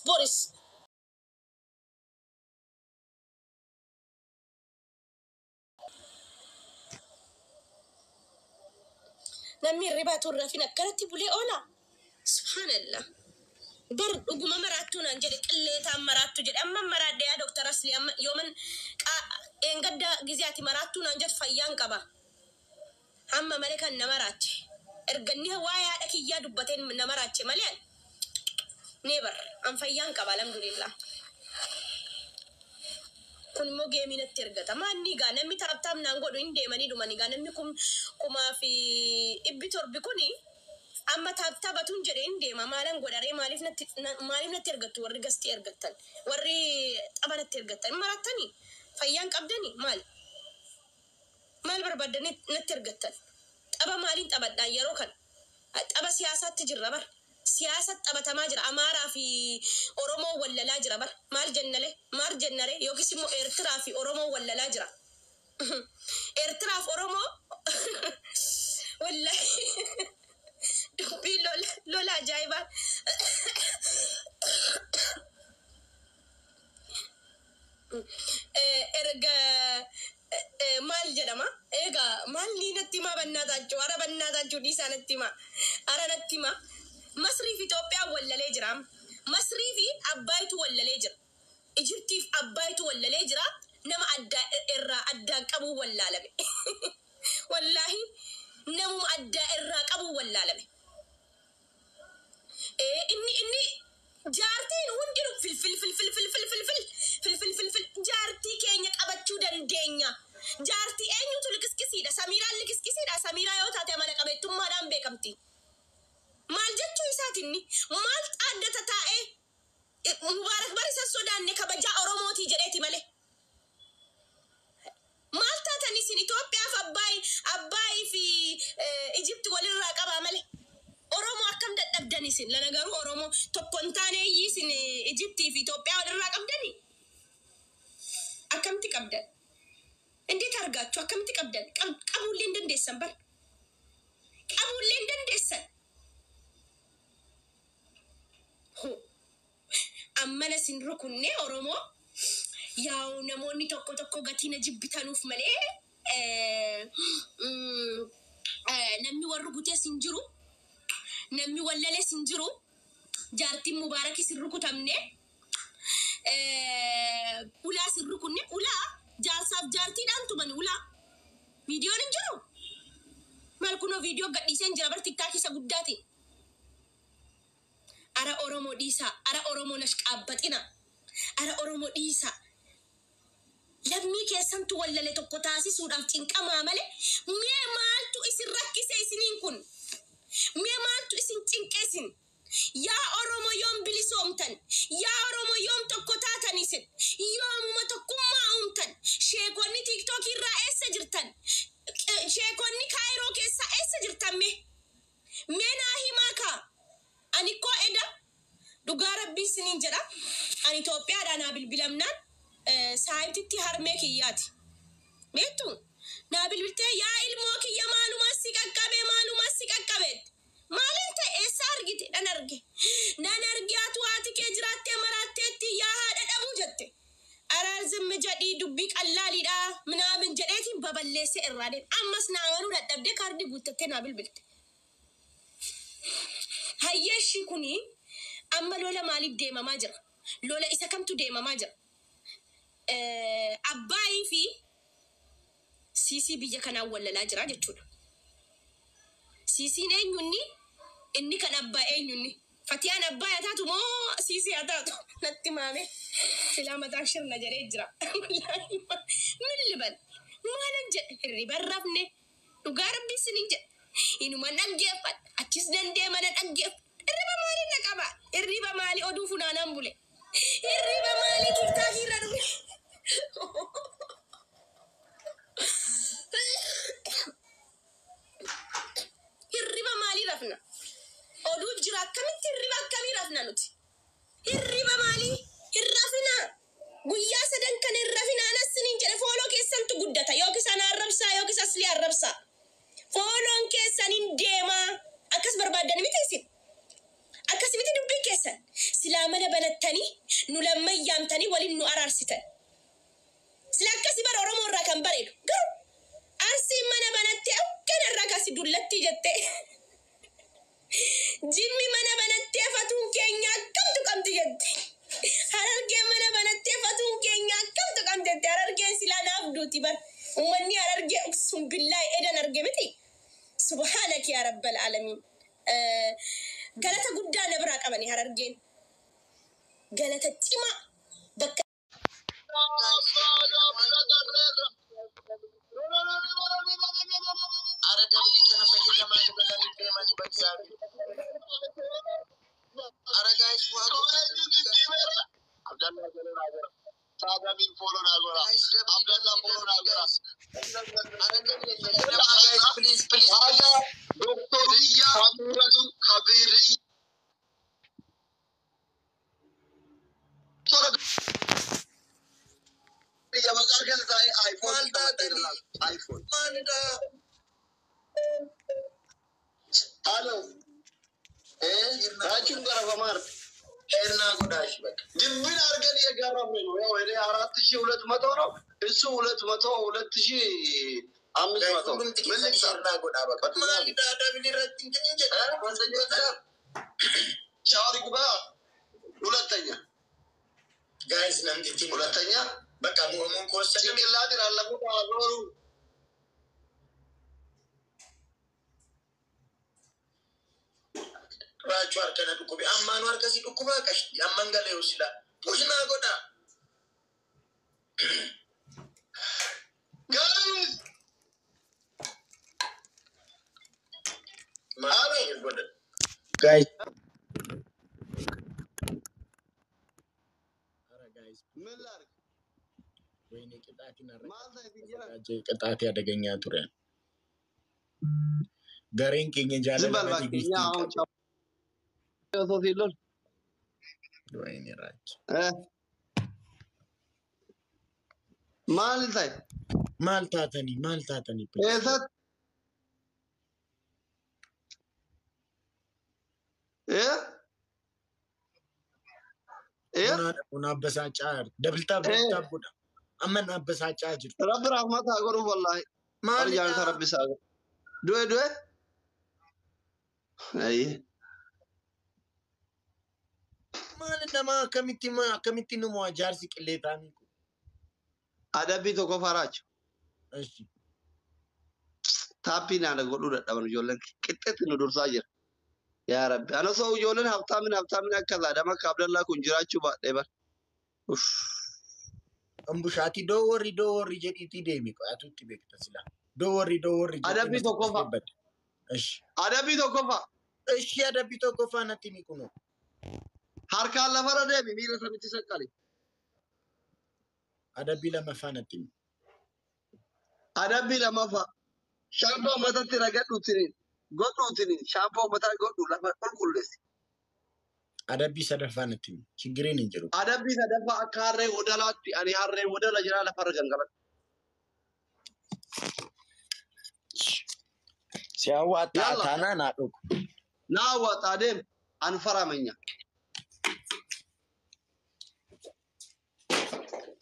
Boris. Namni hirribaa utuu hin rafin akkanatti bulee oola? Subhaanallah. Bar dhuguma maraattuu naan jedhe, qilleetaan maraattu jedhe. Amman maraadhe yaa Dr. Asli, amma yooman dheengadda gizee ati maraattuu naan jettu fayyaan qaba. Amma malee kan na maraache. Erga inni waa'ee haadha kiyyaa dubbateen na maraache malee ani never an fayyaan qaba, alhamdulillah. Kun immoo geemii natti ergata. Maanni egaa namni taap taap naan godhu hin deemanii dhumani egaa namni 1700 kuni amma taap taapatuun jedhe hin deema. Maalan godharee? Maaliif natti ergattu? Warri gastii ergattan, warri tapha natti ergattan hin marattanii? Fayyaan qabdanii? Maali, maal barbaaddanii natti ergattan? Tapha maaliin taphadhaan? Yeroo kana tapha siyaasaatti jirra bar. Siyaasa taphatamaa jira. Amaaraa fi Oromoo wallalaa jira bar. Maal jennale, maal jennare? Yookiis immoo Eertiraa fi Oromoo wallalaa jira. Eertiraa fi Oromoo, wallahi dubbii lola lola ajaa'ibaa. Erga maal jedhama egaa? Maal ni natti himaa? Bannaa taachuu ara, bannaa taachuu dhiisaa, natti himaa ara, natti himaa. Masrii fi Itoophiyaan wallalee jira. Masrii fi Abbaayitu wallalee jira. Ijiptiif Abbaayitu wallalee jira. Nama addaa irraa addaan qabuu wallaalame. Wallaahi namuma addaa irraa qabuu wallaalame. Inni jaartiin hundinuu fil fil fil fil fil fil fil fil fil fil fil fil. Jaartii keenya qabachuu dandeenya. Jaartii eenyutu likiskisiidha? Samiiraan likiskisiidha? Samiiraa yoo taate amala qabeettummaadhaan beekamti. Maal jechuu isaatinni? Maal xaaddata taa'ee? Mubaarak bar isa sodaanne kabajaa Oromootii jedheeti malee. Maal taatan isin? Itoophiyaaf Abbaayii fi Ijipti walirraa qabaa malee. Oromoo akkam dadhabdan isin? Lana garuu Oromoo tokko hin taane isin Ijiptii fi Itoophiyaa walirraa qabdanii? Akkamitti qabdan? እንዴት አድርጋችሁ akkamitti qabdan? Qabuullee hin dandeessan bar. Qabuullee hin dandeessan. Ho. Ammana isin rukunne Oromoo. Yaa'u namoonni tokko tokko gatii na jibbitanuuf malee namni warri gutees hin jiru. Namni wallalees hin jiru. Jaartiin Mubaarakis hin rukutamne. Ulaas hin rukunne. Ulaa jaarsaaf jaartiidhaan tuman ulaa. Viidiyoon hin jiru. Maal kunoo viidiyoo gadhiiseen jira bar TikTok isa guddaatiin. Ara Oromoo dhiisaa. Ara Oromoo nashqaabbaxina. Ara Oromoo dhiisaa. Lammii keessantu wallale, tokko taasisuudhaaf cinqamaa malee. Mee maaltu isin rakkise isiniin kun? Mee maaltu isin cinqe isin? Yaa Oromoo, yoom bilisoomtan? Yaa Oromoo, yoom tokko taatan isin? Yoomuma tokkummaa uumtan? Sheekonni TikTok irraa eessa jirtan? Sheekonni Kaayiroo keessaa eessa jirtan mee? Mee naa himaa kaa. Ani koo eda dhugaa Rabbii isiniin jedha. Ani Itoophiyaadhaa naa bilbilamnaan saayibtitti harmee kiyyaati. Beektu, naa bilbiltee, "Yaa ilmoo kiyya, maalumaa si qaqqabe? Maalumaa si qaqqabe? Maalin ta'e? Eessa argite?" "Nan arge, nan arge. Atu haati kee jiraattee maraatteetti, yaa haadha dhabuu," jette. Araar zimmi jedhii, dubbii qallaaliidha minaamin jedheetiin baballeessee irraa deeme. Ammas naa amanuu dadhabdee kaardii guuttattee naa bilbilte. Hayyeeshii kuni amma lola maaliif deemamaa jira? Lola isa kamtu deemamaa jira? Abbaayii fi Siisii biyya kanaan wallalaa jira jechuudha. Siisiin eenyunni? Inni kan abbaa eenyunni? Fatiyaan abbaa haa taatu moo Siisii haa taatu? Natti maame. Silaa mataan shirna jedhee jira. Min liban. Maalan jedhe? Hirriban rafne. Dhugaa Rabbi isiniin jedhe. Inuma dhaggeeffadha. Achis dandee mana dhaggeeffadha. Hirriba maalii na qaba? Hirriba maalii? Oduu funaanaan bule? Hirriba maalii? TikTok irra dhufe? Hirriba maalii rafna? Oduu jira, akkamitti hirriba akkamii rafna nuti? Hirriba maalii? Hin rafinaa. Guyyaa sadan kan hin rafinaa nasiniin jedhe. Follow keessantu guddata. Yookiis ana arrabsaa, yookiis Aslii arrabsaa. Follown keessan hin deemaa. Akkas barbaadan miti isin. Akkasumatti dubbiin keessan silaa mana banattanii nu lamman yaamtanii waliin nu araarsitan. Sila akkasii bara Oromoo irraa kan bareedu. Garuu Arsiin mana banattee akkana irraa kaasi dullattii jettee. Jimmi mana banattee fatuun keenya akkamtu qabdi jetti. Harargeen mana banattee fatuun keenya akkamtu qabdi jetti. Harargeen silaa naaf duuti bar. Uummanni Harargee uqsum billaahi edan arge miti. Subhaanaki yaa rabbal aalamiin. Galata guddaa na biraa qabani Harargeen. Galata cimaa bakka Ara dambii kana fayyadamaa dabalanii deemanii bakka. Ara guys waa Ara dambii fayyadamaa guys, please, please, please. Maal taatanii? Maalidha? ራችን ገረፈማር Share naa godhaa ishii bakka. ድብን አድርገን እየገረፍን ነው። ያው እኔ 4200 ነው፣ እሱ 200 2500። Hundumti ምን keessan ልግዛ? share naa godhaa bakka. Maalidha double irratti hin jedha. ሻወር ግባ። ሁለተኛ Guys, namtichi ሁለተኛ bakka mormuun koossan ጭንቅላትን አለፉት አዞሩ። Raachuu harka na dhukkube. Ammaanuu harka si dhukkubaa qashti. Amman galee sila. Push naa godhaa. Guys. Maal share godha? Guys. Ara guys. ምን ላድርግ? ወይኔ ቅጣትን ማልታ የትንጀራ አረጋጀ ቅጣት ያደገኛ ture. Gareen keenya ዝም በል jaalala እባክህ። እኛ malee አሁን qabu. ጫወታ ሲሉን ወይኔ ራች እ ማን ልታይ maal taatanii maal taatanii please. ኤሰት እ እ Buna abbasaacaa jirtu. Dabaltaa እ dabaltaa godha. Amma na abbasaacaa jirtu. ረብ ራህመት ሀገሩ ወላሂ Maalidha? አርጃን ረቢ ሳገ ዱዌ ዱዌ አይ Maali nama akkamitti akkamitti nu mo'a jaarsi qillee ta'anii kun? አደቢ tokko faraach Eshi. taappiin ana godhuu dadhaban ijoolleen qixxeetti nu dursaa jira. Yaa Rabbi ana osoo ijoolleen habtaamin habtaamin akka zaadama akka Abdallaa kun jiraachuu baadhee bar. Uff. Ambushaati doo warri jedhiitii deemi qo'atutti beekta sila. Doo warri jettee Adabbii natti tokkoffaa. badde. Eshi. Adabbii tokkoffaa. Eshi adabbii tokkoffaa natti himi kunoo. Harkaan lafarra deemi miila samitti saqqali. Adabbii lamaffaa natti himi. Adabbii lamaffaa. Shaampoo matatti ragadhuutiniin godhuutiniin shaampoo mataa godhu lafa qulqulleessi. Adabbii sadaffaa natti himi. Chigiriin hin jiru. Adabbii sadaffaa akka harree wodalaatti ani harree wodala jiraa lafarra gangaladhu. Si hawwaata Yalla. taanaa naa dhugu. Na hawwataa deem an faramenya.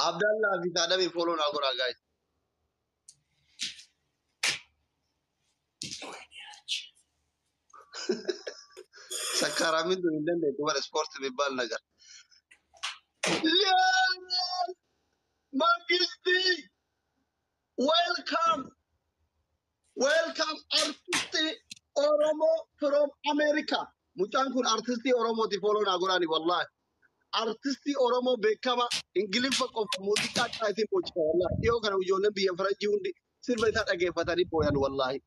Abdallaa fi Saadamii fooloo naa godhaa gaayis. ሰካራምን hin dandeettu bara ispoortii የሚባል ነገር መንግስቲ ዌልካም ዌልካም አርቲስት ኦሮሞ ፍሮም አሜሪካ mucaan kun artistii Oromooti fooloo naa godhaani wallahi artistii Oromoo beekama Ingiliffa qofa muuziqaa isaatiin boocisa wallahi dhiyoo kana ijoolleen biyya faranjii hundi sirba isaa dhageeffatanii booyan wallahi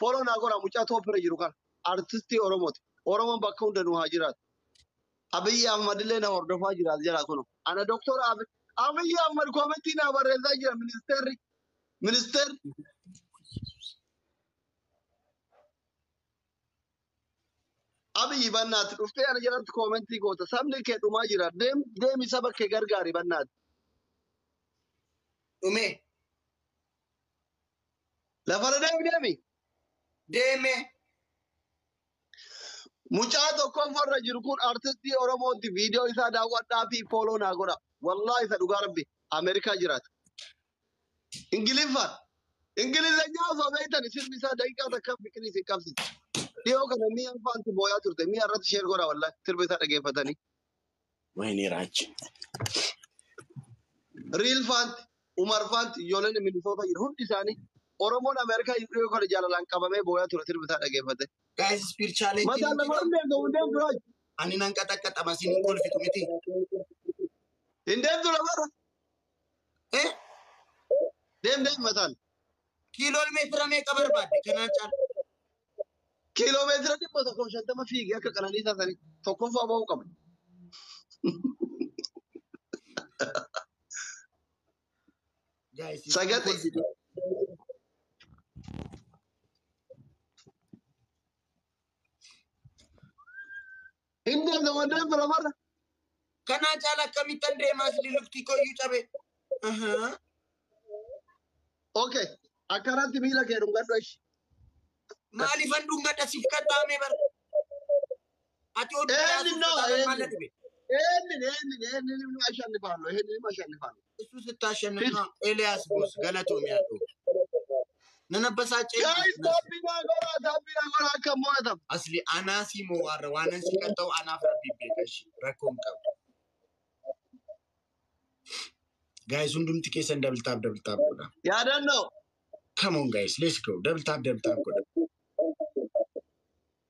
fooloo naa godhaa mucaa toopira jiru kana artistii Oromooti Oromoon bakka hunda nu haa jiraatu. Abiyyi Ahmad illee na hordofaa jira as jala kun. Ana Doktor Abiyyi Ahmad koomentii naa barreessaa jira ministeerri. Ministeerri Abiyyi bannaatti dhuftee ana jalatti koomentii goota. Sabni kee dhumaa jira. Deemi saba kee gargaari bannaatti. Dhume. Lafarra deemi deemi. Deeme. Mucaa tokkoffarra jiru kun artistii Oromooti. Viidiyoo isaa daawwadhaa fi follow naa godha. Wallahi isa dhugaa rabbi Ameerikaa jiraata. Ingiliffaan. Ingilizanyaa osoo beektan sirbi isaa daqiiqaa takka fikirii isin qabsiisa. Dhiyoo kana mi'a faanti booyaa turte mi'a irratti share godha wallahi sirba isaa dhageeffatanii. Wayne Raachi. Riil faanti, Umar faanti ijoolleen Minisoota jiru hundi isaanii Oromoon Ameerikaa dhiyoo kana jaalalaan qabamee booyaa ture sirba isaa dhageeffate. Guys, speed challenge. Mataan lafa hin deemtu hin deemtu Raachi. Ani nan qaxaqqaxama siin hin kolfitu miti. Hin deemtu lafarra. Eh? Deem deem mataan. Kiiloon meetira meeqa barbaadde kanaan caala? Kiiloomeetira 150 fiigee akka qananiisaa sanii tokkoffaa bahuu qaba. Guys, Sagaxe. Hin deemtu hin deemtu lafarra. Kanaan caala akkamittan deemaa asli lukti koyyuu cabe? Ahaa. Okay. Akkanatti miila kee dhungadhu ishi. Maaliifan dhungadha siif qaxxaamee bara? Ati oduu Eenyu yaasuuf no, sodaatan maal eenyu. na dhibe? Eenyu eenyu eenyu ni ashannifaanno eenyu ni ashannifaanno. እሱ ስታሸንፍ ነው ኤልያስ ቦስ ገለቶም ያለው ነነበሳጨ Guys, taappinaa godhaa taappinaa godhaa akka mo'atam. አስሊ አናሲ ሞዋረ ዋነን ሲቀጠው አናፍ ረቢ ቤቀሽ ረኮን ቀቡ ጋይስ ሁንዱምቲ ኬሰን ደብልታብ ደብልታብ ጎዳ Yaadannoo ከሞን ጋይስ ሌትስ ጎ ደብልታብ ደብልታብ ጎዳ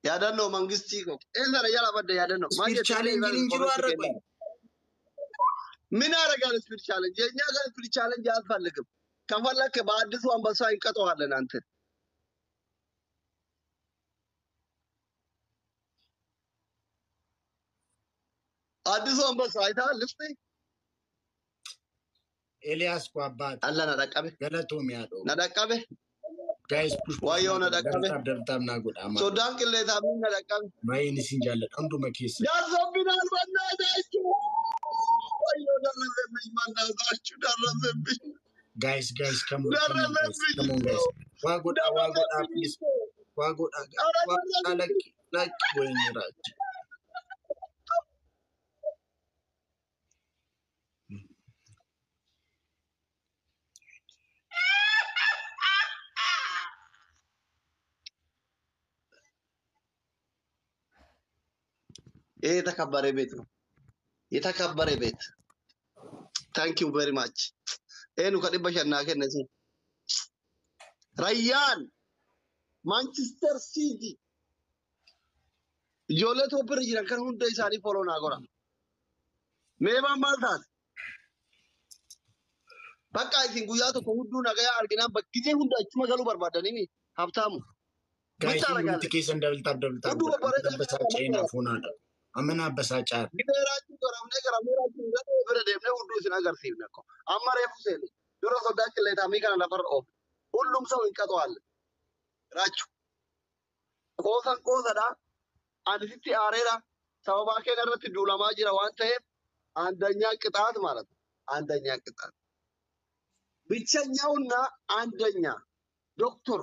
yaadannoo mangistii koo. Eessara jala badde yaadannoo. Maal ስፒድ jettee ቻሌንጅን እንጅሩ አረቆኝ ምን ያደርጋል ስፒድ ቻሌንጅ? የእኛ ጋር ስፒድ ቻሌንጅ አያስፈልግም። ከፈለክ በአዲሱ አንበሳ እንቀጠዋለን አንተ። አዲሱ አንበሳ አይተሃል? እስኪ ኤልያስ ኮ አባት አለ ነደቀበ ገለቶም ያለው ነደቀበ ጋይስ ፑሽ ዋየው ነደቀበ ደብልታብ ደብልታብ ና ጎዳ ማ ሶዳን ቅሌታሚ ነደቀበ ማይን ሲንጃለ አንዱ መኬስ ደርሶብናል። በእናታችሁ ወየው ደረሰብኝ። በእናታችሁ ደረሰብኝ፣ ጋይስ ጋይስ ከሞን ከሞን ጋይስ ደረሰብኝ፣ ከሞን ጋይስ ዋጎዳ ዋጎዳ ደረሰብኝ። ፕሊዝ ዋጎዳ ኧረ ዋጎዳ ደረሰብኝ። ለቂ ለቂ ወይኔ ራች ይሄ የተከበረ ቤት ነው። የተከበረ ቤት ታንክ ዩ ቬሪ ማች ኤኑ ከዲበ ሸና ከነሲ ረያን ማንቸስተር ሲቲ ijoollee toopirra jiran kan hunda isaanii follow naa godha. Meemaan maal taate? Bakka isin guyyaa tokko hunduu nagayaa arginaan bakkisee hunda achuma galuu barbaadanii habtaamu. ጋይስ ብቻ ሁንዱምቲ አደርጋለሁ። ኬሰን ደብልታብ ደብልታብ ሁንዱ ጎዳ babbareedaa አበሳጨና ፎናዳ አመና አበሳጫ Gideeraachuu garamnee garamnee raachuu hin bira deemnee hunduu isin agarsiifna ko. Amma reefu seenu dura sodaa qilleetamii kana lafarra oofu. Hullum ሰው እንቀጠዋለን. Raachuu qoosan qoosadha. Ani sitti aareera. Sababaa keenya irratti duulamaa jira waan ta'eef አንደኛ ቅጣት ማለት ነው። አንደኛ ቅጣት ብቸኛውና አንደኛ ዶክተር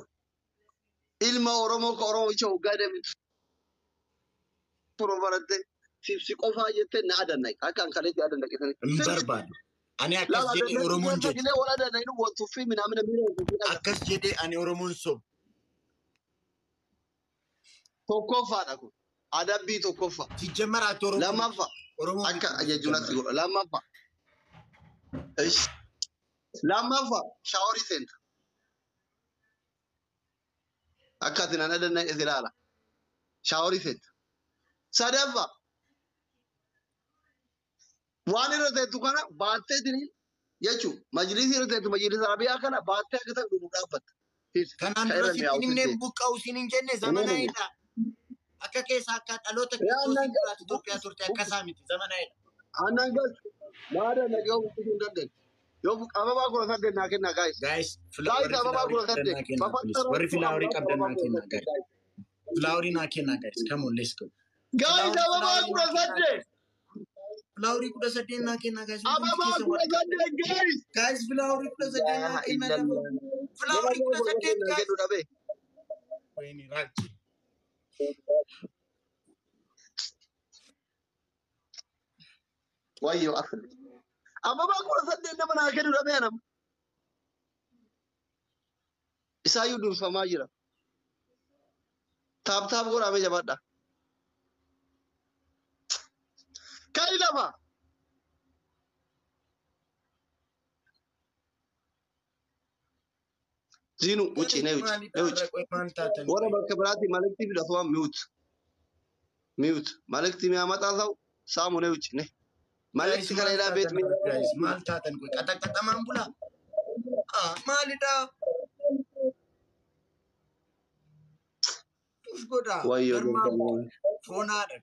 ilma Oromoo ka Oromoo isa hoggaa deemtu barate sibsi qofaa jettee na adannaqe akka an kaleetti adannaqe sani. እንበርባሉ አኔ አከስ ጀዴ ኦሮሞን ጀ Sagalee wal adannaqe wal tuffii minaamina miira wal tuffii dhaga. አከስ ጀዴ አኔ ኦሮሞን ሶብ Tokkoffaadha kun adabbii tokkoffaa. ሲጀመር አት ኦሮሞ Lammaffaa ኦሮሞ akka ajajjuunatti godha. Lammaffaa ish lammaffaa shaaworii seenta akka ati nan adannaqe si ilaala shaaworii seenta. Sadaffaa waan irra teettu kana baattee tini jechuun majlisii irra teettu majlisa arabiyaa kana baattee akka ta'e dhugu dhaabbatta. ከናን Ka irra dura sitti mi'aawu himnee sitti. buqqa'u siin hin jenne zamanaayidha. Akka keessa akka dhaloota kiristoosiin duraati Itoophiyaa turte akka isaa miti zamanaayidha. Aannan galchu maada nagee buqqisuu hin dandeenye. Yoo ababaa 18 naa kennaa gaayis. Gaayis Gaayis warri ababaa filaawurii 18 qabdan naa kennaa please. bafaxxara Warri filaawurii qabdan ababaa naa kudha kennaa saddeet gaayis. gaayis. Filaawurii naa kennaa gaayis. Come on let's go. Gaayis Filaawurii ababaa filaawurii kudha naa kennaa saddeet. Filaawurii 18 naa kennaa gaayis. Hundumti Ababaa keessan kudha warri saddeet gaayis. gaayis filaawurii 18 naa Laa kennaa lafa. illallah. Nama Filaawurii kudha 18 saddeet naa gaayis. kennu dhabee. Wayini raachi. Wayyoo asli. Ababaa 18 nama naa kennu dhabee nama. Isaayyuu durfamaa jira. Tap tap godhamee jabaadha. Ka'i lafa. Ziinu wuci na wuci na wuci. Maal taatan? Warra bakka biraatti malaktii fidatu waan mute. Mute. Malaktii የሚያመጣ ሰው ሳሙ ነው ውጭ ነህ መልእክት ከሌላ ቤት Guys, maal taatan kun qaxaqaxamaan bulaa? Ah, maalidha? Uf godhaa. ወዮ Garmaa foonaadha.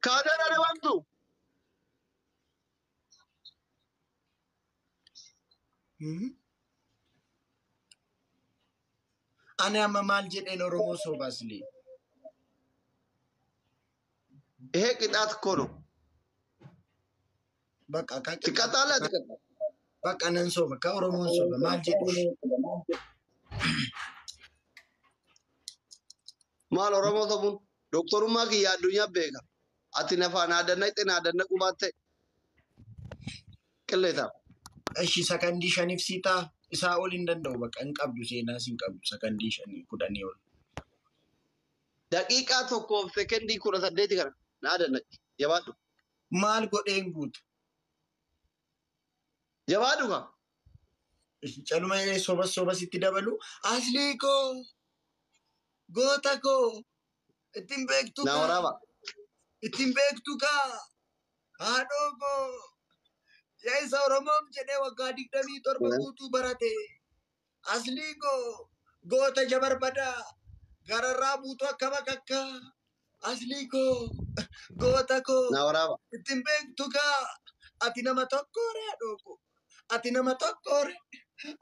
ካደረ ወንቱ Ani amma maal jedheen Oromoo sobaasli? ይሄ ቅጣት እኮ ነው። Bakka akka ትቀጣለህ አትቀጣም? Bakka nan soba ka Oromoon soba maal jedhu? Maal Oromoo sobuun doktorummaa kiyya addunyaa beeka. Ati nafaan aadannaqxe naadannaquu baatte qilleeta. Ishi sakandii shaniif siitaa isaa ol hin danda'u bakka hin qabdu seenaas hin qabdu sakandii shanii kudhanii ol. Daqiiqaa tokkoof sekendii 18 kana naadannaqi. Jabaadhu. Maal godheen guutu? Jabaadhu ka. Caluma sobas sobas itti dabalu aslii koo goota koo ittiin beektu Naa kaa waraaba. ittiin beektu kaa haadhoo koo yaa isa Oromoof jedhee waggaa 27 guutuu barate aslii koo goota jabarbadaa gararraa buutu akka bakakkaa aslii koo goota koo Naa waraaba. ittiin beektu kaa ati nama tokkoore haadhoo koo ati nama tokkoore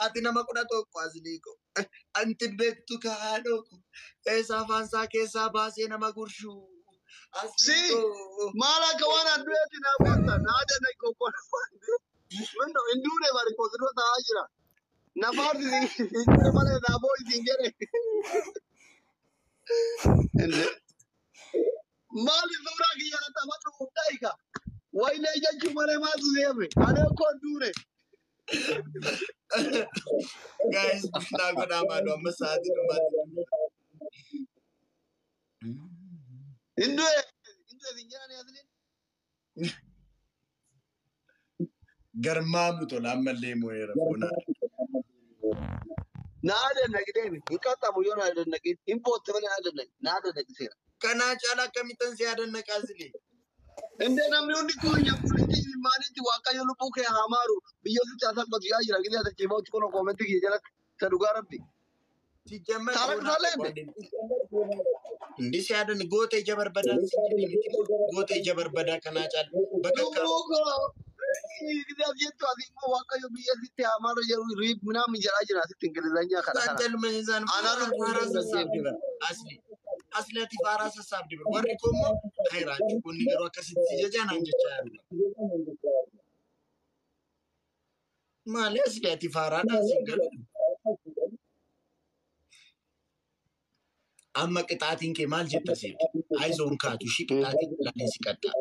ati nama 11 aslii koo anti beektu kaa haadhoo koo eessa afaan isaa keessaa baasee nama gurshuu aslii Si koo maal akka waan addunyatti naa boonta naadannaqi kokkola. Mindo hinduune bari kosidoo ta'aa jira. Nafaarti hin malee naa boo isin jedhe. Maali suuraa kiyya na taphatu hundaa'ika. Wayinee jechuun malee maaltu seeme? Ani akkoo duune. Guys, naa godhaa maaloo amma sa'aatii dhumaatti. Hindu'e. Hindu'e sin jedhani asliin. Garmaamu tola ammallee moo'eera foonaadha. Naa dannaqi deemi. Hin qaxxamu yoo naa dannaqi. Hin bootte malee naa dannaqi. Naa dannaqi seera. Kanaa caalaa akkamittan si yaadannaqaa asli? Indee namni hundi kun yaqulitti maalitti waaqayyo lubbuu kee haa maaru biyyoota salphatu yaa jira gilee ati cimaa kun koomentii kiyya jalatti isa dhugaa rabbi. Sijjammal Taalaqsaallee foonaadha. hinde. Indi si yaadan goota ija barbadaa si jedhe miti goota ija barbadaa kanaa caala bakka Lubbuu koo gilee ati jettu ati immoo waaqayyo biyya sitti haa maaru jedhu riib minaamin jedhaa jira asitti ingilizanyaa kana isaan kana. calma isaan Anaa faaraa lubbuu faaraa kee sassaabdi bara asli asli ati faaraa sassaabdi bara warri koo immoo hayraachuu kunni garuu akkasitti si jajaanaan jechaa jiru. Maali asli ati faaraadhaa siin galu. Amma qixaatiin kee maal jetta seeti? Ayizoon kaatu ishii qixaatiin ilaalee si qaxxaa.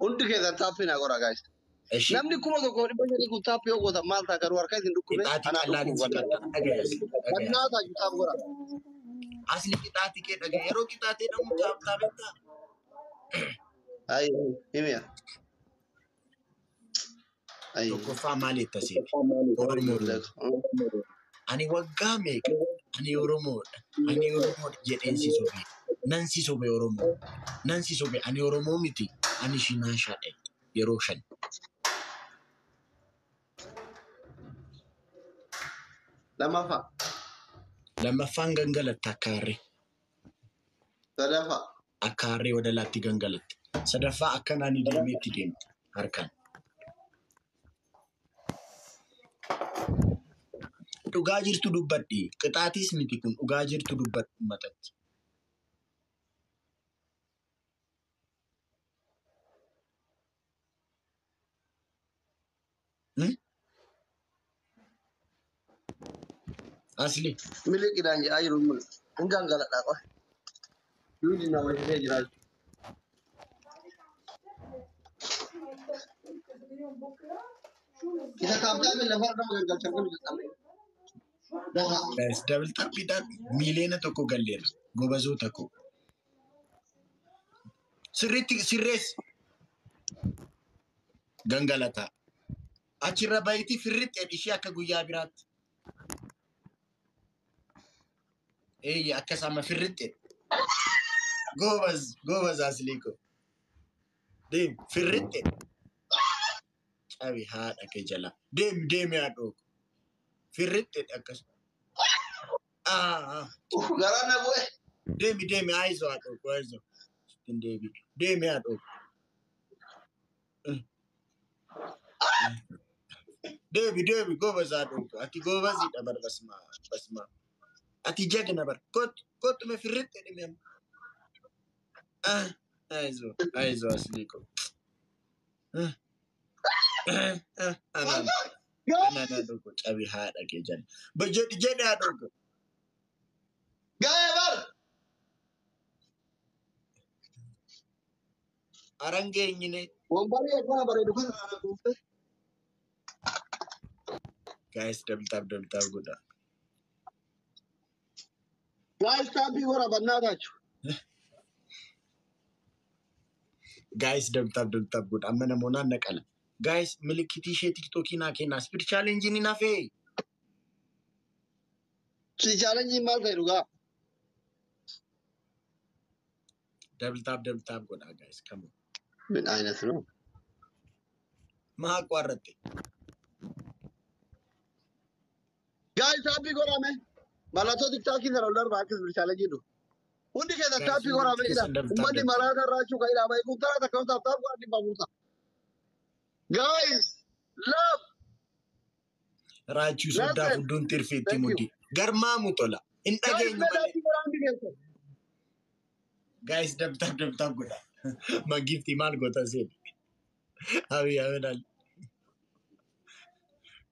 Hundi keessan taappii naa godhaa gaayis. Ishii Namni 1500 kun taappii yoo gootan maal ta'a garuu harka isin dhukkube qixaatii anaa qallaan dhukkubu si wallee. qaxxaa. Dhagayas dhagayas. Kannaa taaju taap godhaa. Asli qixaatii kee dhagaya yeroo qixaatii dhamu taap taapettaa. Ayi himiya. Ayi. Tokkoffaa maal jetta seeti? Oromoodha. Ani waggaa meeqa? Ani Oromoodha. Ani Oromoodha jedheen si sobe. Nan si sobe Oromoo. Nan si sobe ani Oromoo miti. Ani shinaashaadha. Yeroo shan. Lammaffaa. Lammaffaan gangalatta akka harree. Sadaffaa. Akka harree wadalaatti gangalatte. Sadaffaa akkanaan deemeetti deemte harkaan. Dhugaa jirtu dubbadhi. Qixaatis miti kun dhugaa jirtu dubbadhu uummatatti. Asli. Miliqidhaan jedhaa jiru mul'isa. Hin gangaladhaa qofa. Duudi nama ishee jiraatu. Isa tap tapiin lafarra nama gangalchan kun dadhabne. Daha. Guys, double tapiidhaan 1 miiliyoona galleerra. Gobazoota koo. Sirriitti sirreessi. Gangalataa. Achirra bahitii firritti ishee akka guyyaa biraatti. Eeyya, akkas amma firritti. Goobaz, goobaz asliiko. Deem firritti. Cabi haadha kee jala. Deemi, deemi haadhoo. Firritti akkas. Ah, Garaan na bu'e. deemi, deemi, ayizoo haadhoo, ayizoo. Ittiin deebi. Deemi haadhoo. Deemi, deemi, goobaz haadhoo. Ati goobaziidha bar, basmaa basmaa. Ati jagna bar. Kottu, kottu mee, firritti dhimi amma. Ah, ayizoo, ayizoo asliiko. Ah, ah, anaan. Anaan haadhoo koo, cabi haadha kee jala. Jedhi, jedhi haadhoo koo. Ga'ee bar. Arangeenyine. Wambarii akkana bareedu kana na kuufte. Guys, double tap, double tap godha. Guys, tapii godha bannaatachu. Guys, double tap, double tap godha. Amma namoonni naqala. Guys, milikitii ishee TikTokii naa kennaa. Speed challenge ni nafee. Si challenge maal ta'e dhugaa? Double tap, double tap godha guys. Come on. ምን አይነት ነው? Maa qoarratte? Guys, tapii godhame. Mallattoo TikTokii sana ol darba akka speed challenge jedhu. Hundi keessa Guys, tapii godhame hundumti jira. keessan double tap, Uummanni double tap. maraata irraa kan ilaamaa eeguun tara takka tap tap godhan dhibba buusa. Guys, love. Raachuu soddaa Listen. fudduun tirfiitti Thank you. muddi. Garmaamu tola. Hin Guys, dhageenyu mee malee. tapii godhaa hundi keessa. Guys, double tap, double tap godha. Magiftii maal goota seeni? Abiy Ahmed Ali.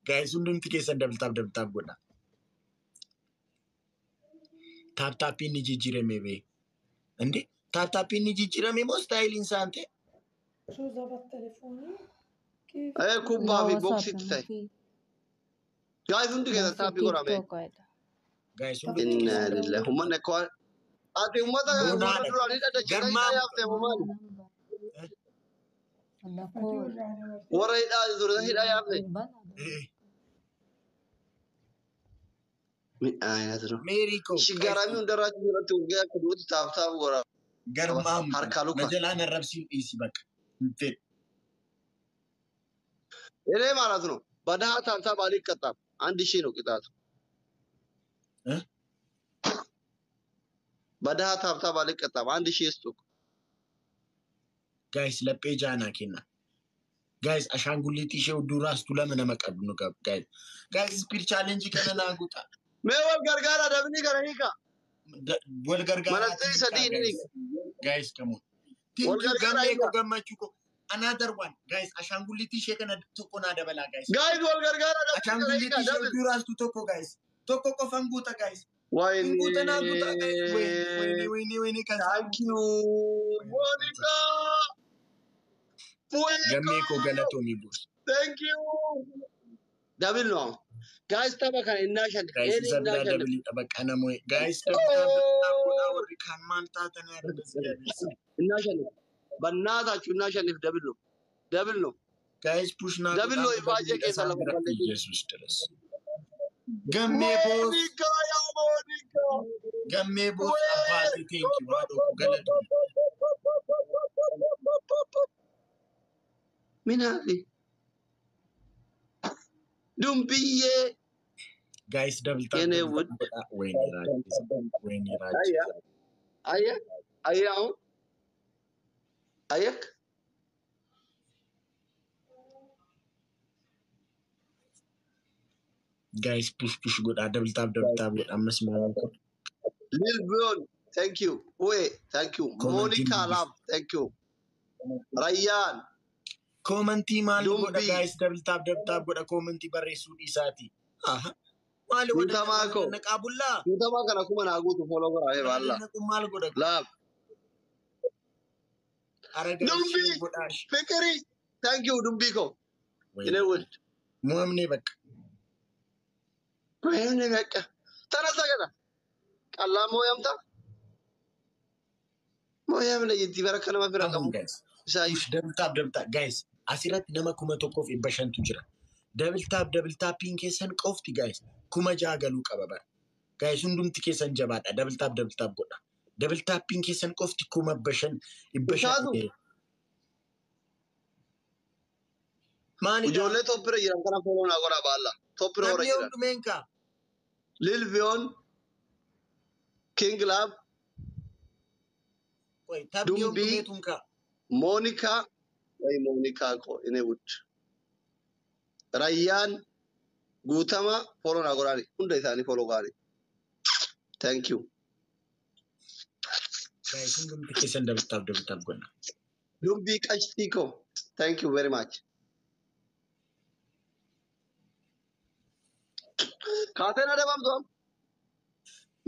Guys, hundumti keessan double tap, double tap godha. Tap tapiin ni jijjiirame bee. Inde tap tapiin ni jijjiirame moo styleiin isaan ta'e? شو ظبط تليفوني كيف؟ Eh, kubbaa fi لا boksitti واتساب ta'e. في Guys, hundi keessa في tapii تيك godhame. توك هذا. Guys, hundumti Inna keessan double lillahi. tap. Uummanni akka waan ati uummata warra Boonaadha. duraanii dhadhachitanii Garmaamu yaaftee tola. maali? ولا ما كول توجعني ورتي Warra hidhaa dura hidhaa yaafte. البلد. Eh, ምን አይነት ነው? Meerii koo Shiggaramii hundarraa irratti urgee akka duuti tap tap godha. Garmaamu tola. Harkaa Na luka. jalaan arrabsiin dhiisi bakka. Hin fedhu. እኔ ማለት ነው በድሃ tap tap አልቀጣም። 1,000 ነው ቅጣቱ። Eh? በድሃ tap tap አልቀጣም። 1,000 ስጡ። Guys, laphee jaanaa kenna. Guys, ashaangulliitii ishee duuraas lama nama qabnu qab. Guys, guys, speed challenge kana naa guutaa. Mee wal gargaara, dabni kana hiika. Wal gargaaraatii Manaxxii hiikaa sadii ni guys. hiika. Guys, come on. Wal Thank you, gargaaraa gammee hiika. koo, gammachuu koo. Another one. Guys, ashaangulliitii ishee kana tokko naa dabalaa guys. Guys, wal gargaara, dabni kana hiika. Ashaangulliitii ishee Double. duuraas tokko guys. Tokko qofan guuta guys. ወይኔ Hin guuta, naa guutaa guys. Wayne, wayne, wayne, wayne kan isaa Thank you Monica. Gammee koo, galatoomii buusa. Thank you. Double ነው guys. Tapha kana innaa shan Guys, eeni isa innaa biraa shan. dabaliidha bakka namoonni. Guys, double tap, double tap godhaa, warri kaan maal taatanii arga si. እናሸንፍ በእናታችሁ እናሸንፍ። Double ነው, double ነው። Guys, push naa Double godhaa ነው። amma ifaajee dabaliidha keessa isaan lafa bira. balleessu. Yesuus daras. Gammee boos. Monica yaa Monica. Gammee boos abbaatee, thank you haadha koo, galatoomii. ምን አለ ዱምብዬ Guys, double tap, የኔ double ውድ tap godhaa. Wayne raachisa. Wayne አያ raachisa. አየ አየ አሁን አየክ Guys, push push godhaa, double tap, double tap godhaa ammas maal kun. ሊል ቢዮን thank you ወይ thank you Commentiin ሞኒካ dubbisa. Love, thank you ረያን Commentii maal godha ዱምቢ guys, double tap, double tap godha, commentii barreessuu dhiisaati. Aha. Maali wada guutamaa koo naqaa bullaa? guutamaa kana kuma naa guutu follow godhaa Maali baalla naqu maal godha? Love Ara guys, ዱምቢ share godhaa. ፍቅሪ thank you ዱምቢ koo. የኔ ውድ። Mo'amnee bakka. ወይኔ በቃ ተነሳ ገና ቀላ ሞያምታ ሞያም ለየቲ በረከ nama bira qabu Guys. isaayyuu. Double tap, double tap. Guys, asirratti nama 1500tu jira. Double tap, double tapiin keessan qofti, guys, 6000 galuu qaba bara. Guys, hundumti keessan jabaadha. Double tap, double tap godha. Double tapiin keessan qofti 5500. Isaatu. Maalidha? Ijoollee top irra jiran kana follow naa godhaa baalla. Top irra warra Namni jiran. hundumeen kaa. Lilviyoon, King Lab, Qoy, taphni Dumbii. hundumeetuun kaa. Moonika, ወይ Moonika ko እኔ ውድ Rayyaan Guutama follow naa godhaani. Hunda isaanii follow godhaani. Thank you. Guys, hundumti keessan double tap, double tap godha. Dumbii qashtii ko. Thank you very much. Kaateen adabamtu am.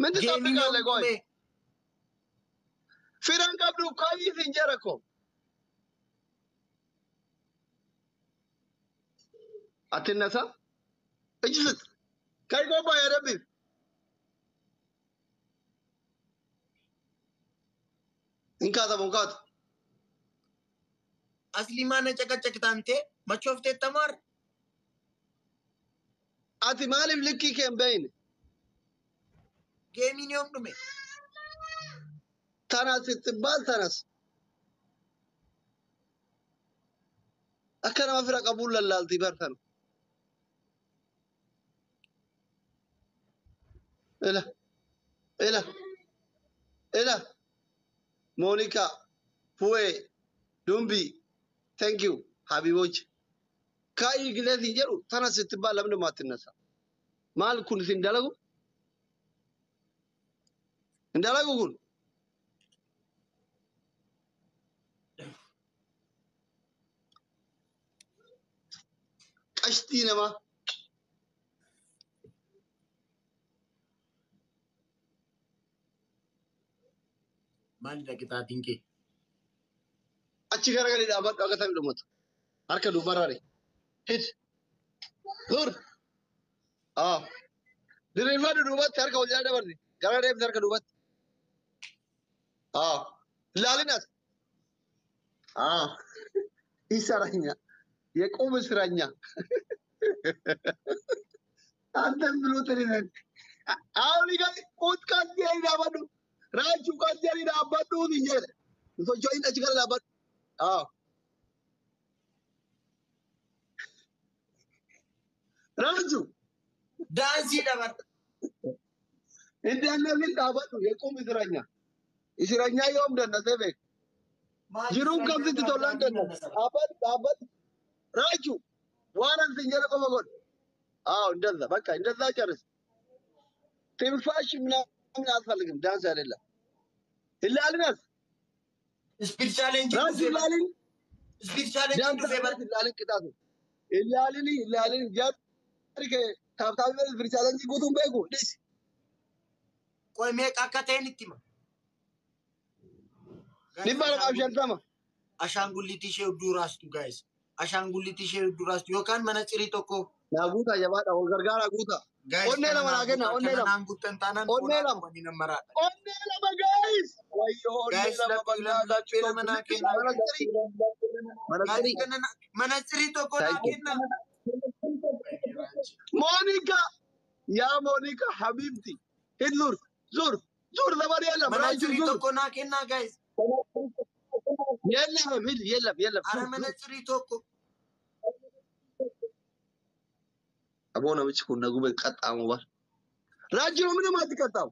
ምን Geemiin ትጠብቃለህ? ቆይ hundumee. firan qabdu kaayii siin jedha ko. አትነሳ እጅ ስጥ። ከይ ጎባ ያደብህ እንካ ተቦንካት። Asli maana caqacaqtaantee machoofteettamaar. Ati maaliif likkii kee hin beeyne? Geemiin yoom dhume? Tanas ittibbaal tanas. Akka nama fira qabuun lallaaltii bartanu. Ila ila ila Monika Fuwe Dumbi, thank you ሀቢቦች። ካይ ግለት jedhu tanas ittibbaal lamni አትነሳ። Maal kun isin dalagu hin dalagu kun? Qashtii namaa. Maalidha qixaatiin kee? Achi garagalii dhaabbadhu akka taphni dhumatu. Harka duubarraare. Hid. Dur. Ah. Diriirfadhu duubatti harka ol jala dabarsi. Gara deemsi harka duubatti. Ah. Ilaalin as. Ah. እስረኛ የቁም እስረኛ አንተም ብሎ ትሪነን አሁን ቁጥ ቀስ dhaabbadhu. Raachuu ቀስ jedhii dhaabbadhu hin jedhe. Socho'in achi gara dhaabbadhu. Ah. Raachuu. Daansii dabarta. Indannasin dhaabbadhu የቁም እስረኛ እስረኛ yoom dannasee beeku? Jiruun kamsitti tolaan dannas. Dhaabbadhu, dhaabbadhu. Raachuu, waan an sin jedhe qofa godhu. አዎ እንደዛ በቃ እንደዛ ጨርስ። ትንፋሽ ምናምን አያስፈልግም። ዳንስ አይደለም። ilaalin Speed challenge Raachuu dhufee bara. ilaalin Speed challenge ዳንስ dhufee bara. ilaalin ቅጣቱ ilaalin ilaalin jarri kee tap tap speed challenge guutuun beeku dhis. Qoy, meeqa akka ta'een itti hima. Guys, 250. Ashaangulliitii ishee hudduu raastu, guys. Ashaangulliitii ishee hudduu raastu yookaan mana cirii tokko. Naa guutaa, jabaadha, wal gargaaraa guutaa. Guys, Onnee kana lama naa naa kenna, guutaa. onnee Kana lama. naan guuttan taanaan Onnee foonaa lama. waliin maraadha. Onnee lama, guys. Wayyoo, onnee Guys, lama. laphee lama, laphee lama naa kenna. Manaxirii. Guys, Manaxirii. kana mana cirii tokko naa Thank you. kenna. Monika. Yaa Monika habibti. Hid ዙር ዙር ዙር ዘመን የለም። Mana ራጁ cirii ዙር tokko naa kenna, guys. የለም ሂድ የለም የለም Ara ዙር mana ዙር cirii tokko. Aboo, namichi kun naguma qaxxaamu bar. Raajii ነው ምንም አትቀጣም።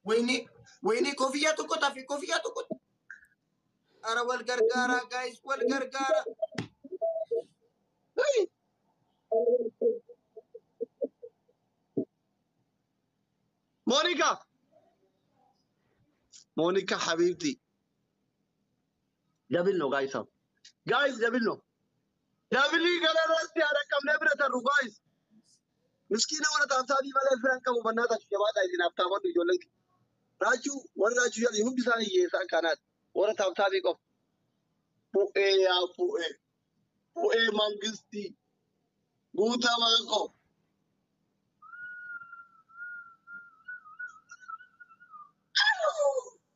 ወይኔ ወይኔ, koofiyyaa tokko tafe, koofiyyaa tokko. Ara wal gargaara, guys, wal gargaara. አይ ሞኒካ ሞኒካ حبيبتي double ነው guys, guys, double ነው። Double kanarratti haadha bira tarru, guys. Miskiina warra tap tap malee firan qabu bannaatachu jabaadha isin haftaamadhu ijoolleen. Raachuu warri raachuu jedhan hundi isaanii hiyyeessaa kanaati. Warra tap tap qofa. Bu'ee yaa bu'ee. Bu'ee mangistii. Guutamaa koo.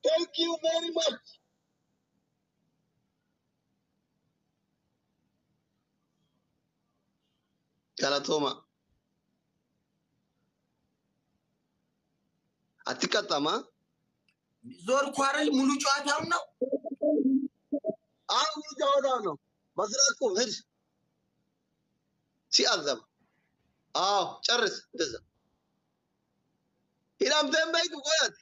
Thank you very much. Galatooma. Ati qaxxamaa? ዞርኩ አይደል? ሙሉ ጨዋታውን ነው። አሁን ጨዋታ ነው። በስርዓት ቁም፣ ሂድ። ሲአዘም አዎ፣ ጨርስ። እንደዛ ሂዳምተን በይቱ ቆያት።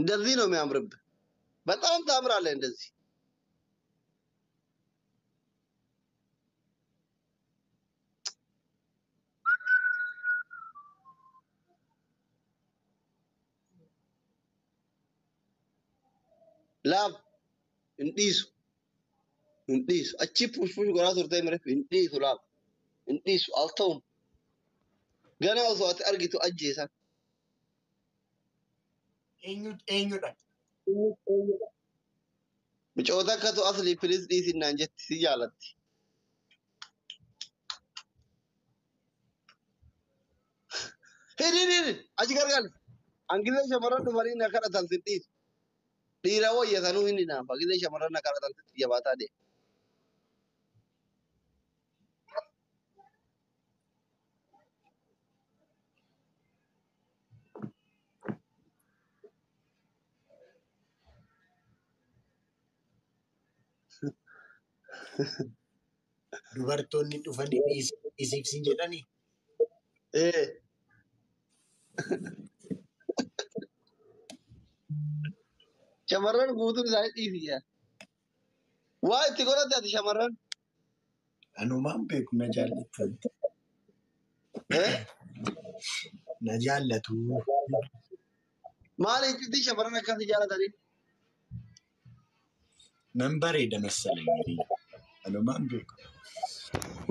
እንደዚህ ነው የሚያምርብህ። በጣም ታምራለህ እንደዚህ። Laaf hin dhiisu, hin dhiisu. Achi push push godhaa turtee mire hin dhiisu laaf hin dhiisu al ta'uun gana osoo ati argitu ajjeesan. Eenyudha? Micoota akkatu asli filis dhiisinnaan jetti si jaalatti. Hidhi hidhi achi gargaali. Angilee shamarran dhufanii na kadhatan si dhiisu. Dhiira wayya sanuu hin hinaafa. Gilee shamarran na kadhatan sitti jabaataa deema. Dubartoonni dhufanii dhiisiif siin jedhanii. Ee. Shamarran guutuun isaanii dhiisi jaa. Waa itti godhatte ati shamarran? Anumaan beeku na jaallatu. Ee? Na jaallatu. Maali iccitii shamarran akkasii jaalatanii? Nan bareeda መሰለኝ. Anumaan beeku.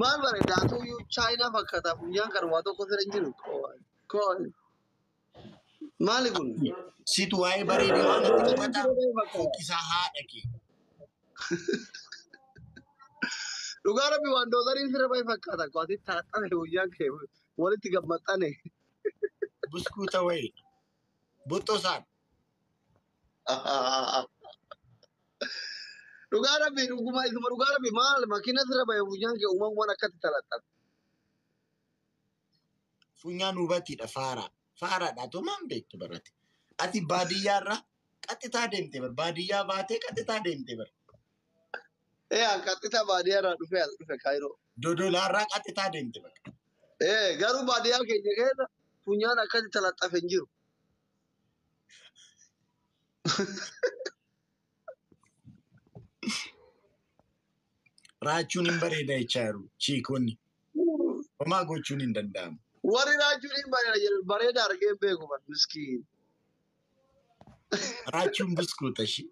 Maal bareeda atu iyyuu chaayinaa fakkaata funyaan kan waa tokko sirra hin jiru. Koo maali kun? Situ waa'ee bareedinaa natti dubbata. Fokkisaa haadha kee. Dhugaa rabbi waan doozariin sirra bahe fakkaata. Koo ati taaxame funyaan kee walitti gammaxxane. Buskuuta wayii. Boxxoosaan. Dhugaa rabbi dhuguma isuma dhugaa rabbi maal makiina sirra bahe funyaan kee uumamumaan akkatti talaxxame. Funyaan hubatiidha faaraa. Faaraadha atumaan beektu barate. Ati baadiyyaarraa qaxxitaa deemte bar. Baadiyyaa baatee qaxxitaa deemte bar. Ee an qaxxitaa baadiyyaarraa dhufee as dhufe Kaayiroo. Dodolaarraa qaxxitaa deemte bar. Ee garuu baadiyyaa keenya keessa funyaan akkatti talaxxafe hin jiru. Raachuun hin bareeda jechaa jiru chiikonni. Homaa gochuun hin danda'amu. Warri raachuun hin bareeda jedhu bareeda argee hin beeku bar miskiin. Raachuun buskuuta ishii.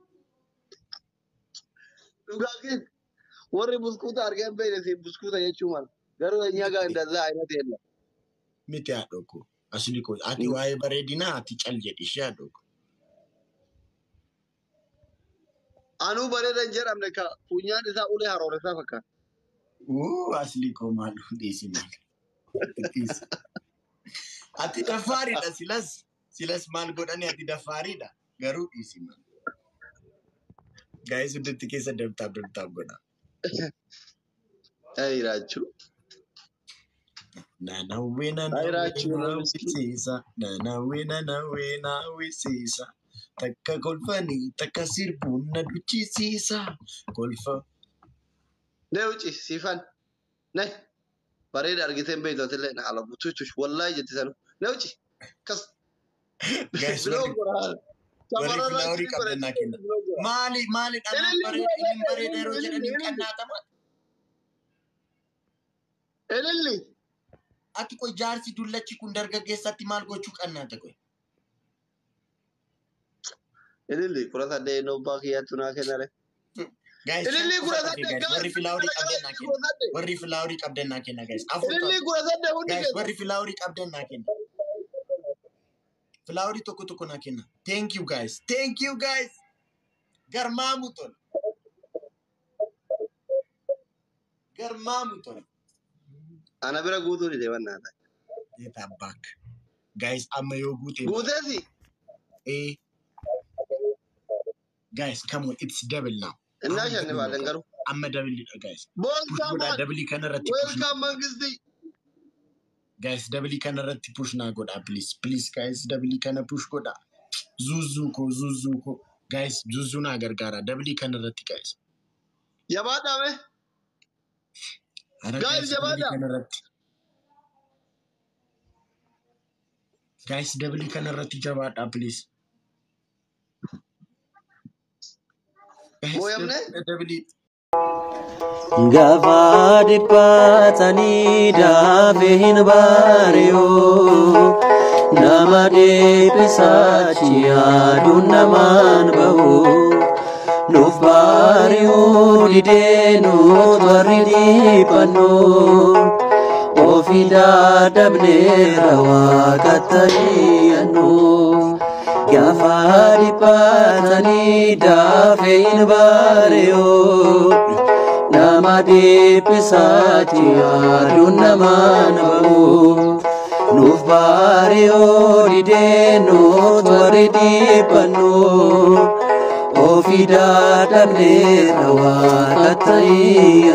Dhugaatiin warri buskuuta argee hin beekne siin buskuuta jechuu mala. Garuu eenyaa gaa እንደዛ አይነት የለም። Miti haadhoo koo. Asli koo. Ati waa'ee bareedinaa ati cal jedhi ishee haadhoo koo. Anuu bareeda hin jedhamne ka funyaan isaa ulee harooressaa fakkaata. Uu asli koo maal dhiisi maal. Dhiisi. Ati daffaariidha silas. Silas maal godhani ati daffaariidha. Garuu dhiisi maal. Gaa'is hundatti keessa dabtaaf dabtaaf godha. Ay raachuu. Nanawwee Ay nanawwee raachuu miskiin. naawwisiisa. Nanawwee nanawwee naawwisiisa. Takka kolfanii takka sirbuun na duchisiisa. Kolfa. Nee wuci siifan. Nee bareeda argitee hin beektu atillee na ala butuutush wallaahi jetti sanu. Nee wuci kas Gaa'is biloo warri goraa. warri Shamarran filaaworii raachuun qabdan naa bareeda kenna. biloo goraa. Maali maali dhanaan Ililli bareeda kudha inni saddeet bareeda yeroo ililli jedhan hin ililli qannaatama. ililli. Ati qoy jaarsi dullachi kun dargaggeessatti maal gochuu qannaata qoy? Ililli 18 nobbaa kiyyaattu naa kennare. Guys, shan Ililli qofa kudha dhafe saddeet guys. guys Warri filaaworii kana qabdan naa ililli kenna. 18. Warri filaaworii qabdan naa kenna guys. Afur Ililli taatu. 18 hundi Guys, keessa. warri filaaworii qabdan naa kenna. Flowerii tokko tokko naa kenna. Thank you guys. Thank you guys. Garmaamu tola. Garmaamu tola. Ana bira guutuu dide wannaata. Get back. Guys, amma yoo guute. Guuteesi. Eh. Guys, come on. It's double now. Innaa shanni baaleen garuu. Amma double dha guys. Push Boonsaa godhaa maal? double kanarratti push. Welcome Mangisti. Guys, double kanarratti push naa godhaa please. Please guys, double kana push godhaa. Zuuzuu ko, zuuzuu ko. Guys, zuuzuu naa gargaara. Double kanarratti guys. Jabaadhaa mee? Ara Guys, guys, double jabaadhaa. kanarratti. Guys, double kanarratti jabaadhaa please. Guys, Mooyamne? double. Gaafa dhiphatanii daafee hin baari'u, nama dhiphisachi yaaduun namaan ba'u. Nuuf baari'uu didee nuut warri dhiphannu, ofii dadhabneera waaqattanii. Gaafa dhiphatanii daafee hin baari'u, nama dhiphisachi yaaduun namaan ba'u. Nuuf baari'uu didee nuut warri dhiphannu, ofii dadhabneera waaqattanii.